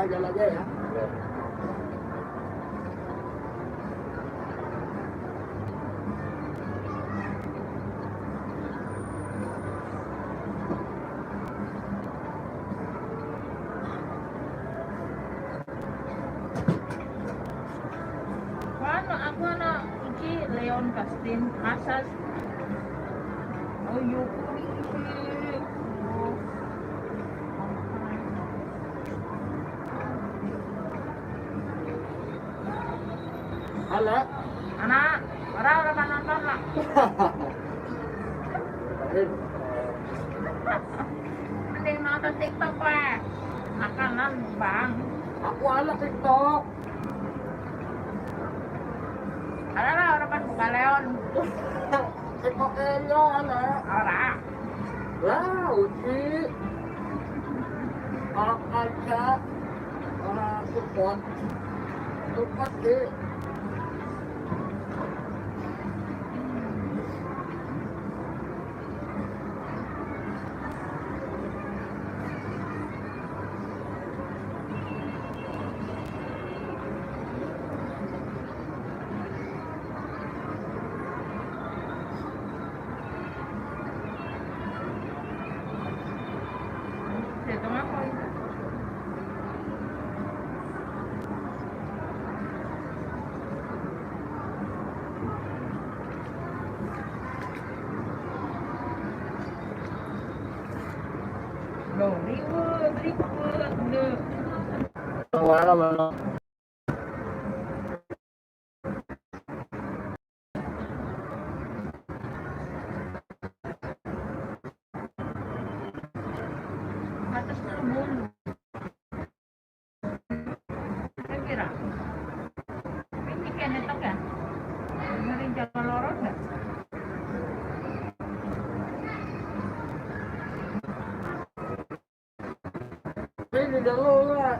jalan aja ya. Aku anak iki Leon Castin asas. Oh yuk. Halo. Anak, orang nonton lah. Mending nonton TikTok lah. Makanan bang. Aku anak TikTok. Ada lah orang buka Leon. TikTok Elio anak. Orang. Lah, uji. Orang kaca. Orang support. Support sih. Dito nga ko. No, ribut, no. Wala man. Atas na mulo. Kira. Hindi ka nito ka. Narin dyan malorot ka. Ini dulu lah.